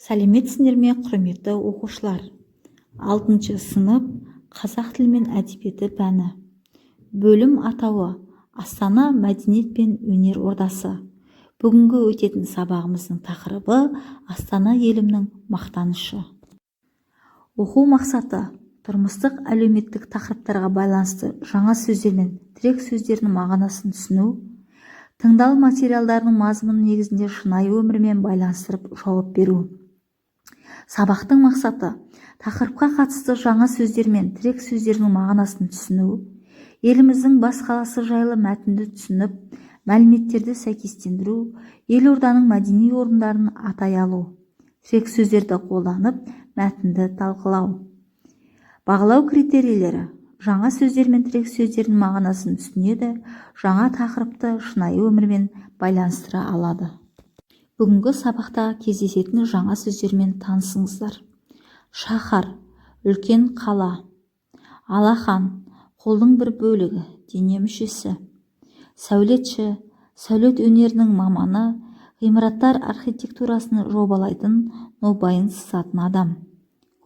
Сәлеметсіңдер ме, құрметті оқушылар! 6 сынып, қазақ тілі мен әдебиеті пәні. Бөлім атауы: Астана мәдениет пен өнер ордасы. Бүгінгі өтетін сабағымыздың тақырыбы: Астана елімнің мақтанышы. Оқу мақсаты: тұрмыстық әлеуметтік тақырыптарға байланысты жаңа сөздер мен тірек сөздердің мағынасын түсіну, тыңдалым материалдарының мазмұны негізінде шынайы өмірмен байланыстырып жауап беру. Сабақтың мақсаты: тақырыпқа қатысты жаңа сөздер мен тірек сөздердің мағынасын түсіну, еліміздің бас қаласы жайлы мәтінді түсініп, мәліметтерді сәйкестендіру, елорданың мәдени орындарын атай алу, тірек сөздерді қолданып, мәтінді талқылау. Бағалау критерийлері: жаңа сөздер мен тірек сөздердің мағынасын түсінеді, жаңа тақырыпты шынайы өмірмен байланыстыра алады. Бүгінгі сабақта кездесетін жаңа сөздермен танысыңыздар. Шаһар – үлкен қала. Алақан – қолдың бір бөлігі, дене мүшесі. Сәулетші – сәулет өнерінің маманы, ғимараттар архитектурасын жобалайтын, нобайын сызатын адам.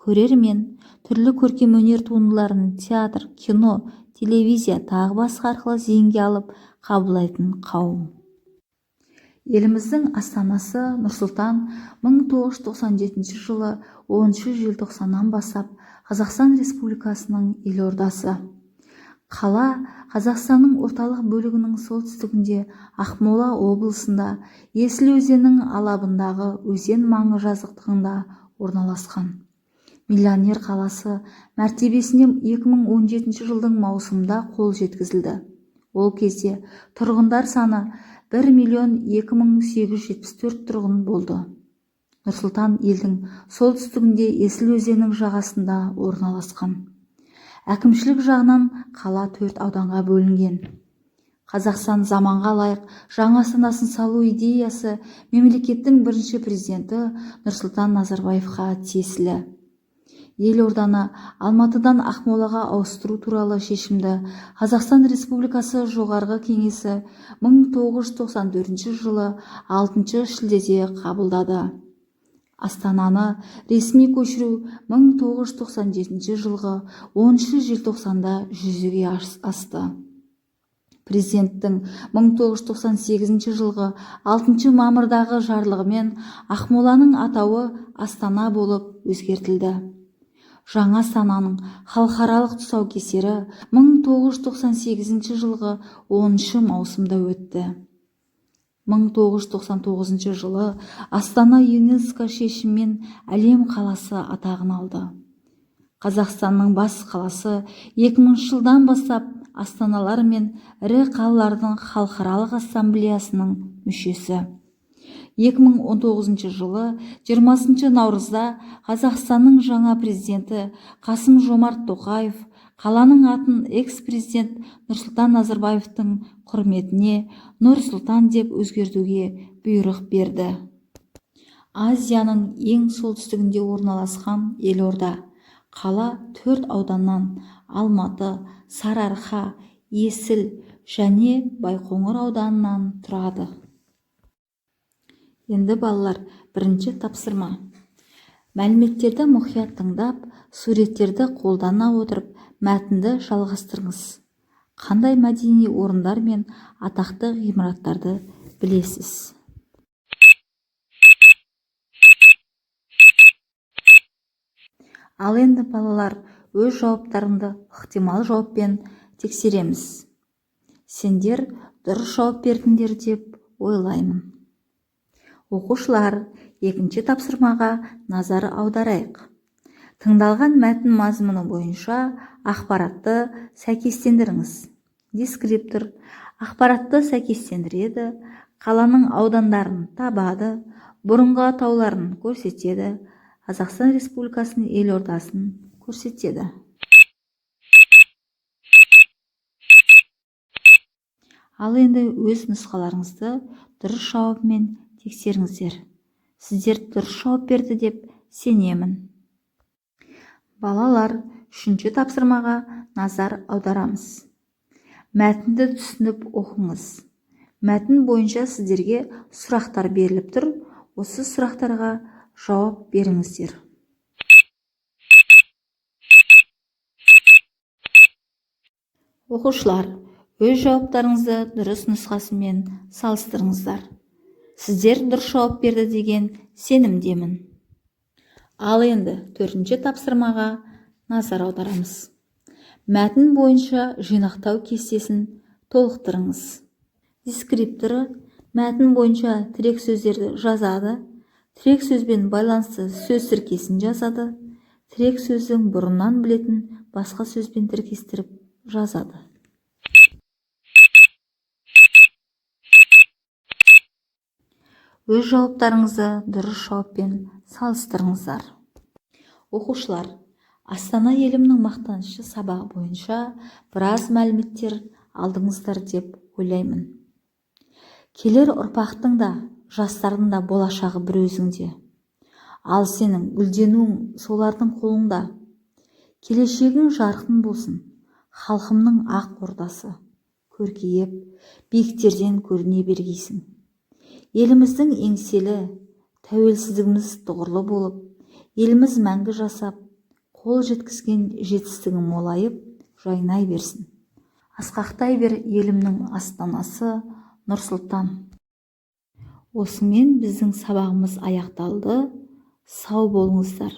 Көрермен – түрлі көркемөнер туындыларын театр, кино, телевизия, тағы басқа арқылы зейінге алып, қабылдайтын қауым. Еліміздің астанасы Нұр-Сұлтан 1997 жылы 10 желтоқсаннан бастап Қазақстан Республикасының елордасы. Қала Қазақстанның орталық бөлігінің солтүстігінде, Ақмола облысында, Есіл өзенінің алабындағы өзен маңы жазықтығында орналасқан. Миллионер қаласы мәртебесіне 2017 жылдың маусымында қол жеткізілді. Ол кезде тұрғындар саны 1 миллион 2874 тұрғын болды. Нұр-Сұлтан елдің солтүстігінде, Есіл өзенінің жағасында орналасқан. Әкімшілік жағынан қала төрт ауданға бөлінген. Қазақстан заманға лайық жаңа астанасын салу идеясы мемлекеттің бірінші президенті Нұрсұлтан Назарбаевқа тиесілі. Елорданы Алматыдан Ақмолаға ауыстыру туралы шешімді Қазақстан Республикасы Жоғарғы Кеңесі 1994 жылы 6 шілдеде қабылдады. Астананы ресми көшіру 1997 жылғы 10 желтоқсанда жүзеге асты. Президенттің 1998 жылғы 6 мамырдағы жарлығымен Ақмоланың атауы Астана болып өзгертілді. Жаңа астананың халықаралық тұсаукесері 1998 жылғы 10 маусымда өтті. 1999 жылы Астана ЮНЕСКО шешімімен әлем қаласы атағын алды. Қазақстанның бас қаласы 2000 жылдан бастап астаналар мен ірі қалалардың халықаралық ассамблеясының мүшесі. 2019 жылы 20 наурызда Қазақстанның жаңа президенті Қасым-Жомарт Тоқаев қаланың атын экс-президент Нұрсұлтан Назарбаевтың құрметіне Нұр-Сұлтан деп өзгертуге бұйрық берді. Азияның ең солтүстігінде орналасқан елорда. Қала төрт ауданнан: Алматы, Сарыарқа, Есіл және Байқоңыр ауданынан тұрады. Енді, балалар, бірінші тапсырма. Мәліметтерді мұқият тыңдап, суреттерді қолдана отырып, мәтінді жалғастырыңыз. Қандай мәдени орындар мен атақты ғимараттарды білесіз? Ал енді, балалар, өз жауаптарыңды ықтимал жауаппен тексереміз. Сендер дұрыс жауап бердіңдер деп ойлаймын. Оқушылар, екінші тапсырмаға назар аударайық. Тыңдалған мәтін мазмұны бойынша ақпаратты сәйкестендіріңіз. Дескриптор ақпаратты сәйкестендіреді, қаланың аудандарын табады, бұрынғы атауларын көрсетеді, Қазақстан Республикасының елордасын көрсетеді. Ал енді өз нұсқаларыңызды дұрыс жауабымен тексеріңіздер. Сіздер дұрыс жауап берді деп сенемін. Балалар, үшінші тапсырмаға назар аударамыз. Мәтінді түсініп оқыңыз. Мәтін бойынша сіздерге сұрақтар беріліп тұр. Осы сұрақтарға Жауап беріңіздер. Оқушылар, өз жауаптарыңызды дұрыс нұсқасымен салыстырыңыздар. Сіздер дұрыс жауап берді деген сенімдемін. Ал енді төртінші тапсырмаға назар аударамыз. Мәтін бойынша жинақтау кестесін толықтырыңыз. Дескрипторы мәтін бойынша тірек сөздерді жазады, тірек сөзбен байланысты сөз тіркесін жазады, тірек сөздің бұрыннан білетін басқа сөзбен тіркестіріп жазады. Өз жауаптарыңызды дұрыс жауаппен салыстырыңыздар. Оқушылар, Астана елімнің мақтанышы сабағы бойынша біраз мәліметтер алдыңыздар деп ойлаймын. Келер ұрпақтың да, жастардың да болашағы бір өзіңде. Ал сенің гүлденуің солардың қолында. Келешегің жарқын болсын, халқымның ақ ордасы көркейіп, биіктерден көріне бергейсің. Еліміздің еңселі, тәуелсіздігіміз тұғырлы болып, еліміз мәңгі жасап, қол жеткізген жетістігі молайып, жайнай берсін. Асқақтай бер елімнің астанасы Нұр-Сұлтан. Осымен біздің сабағымыз аяқталды. Сау болыңыздар.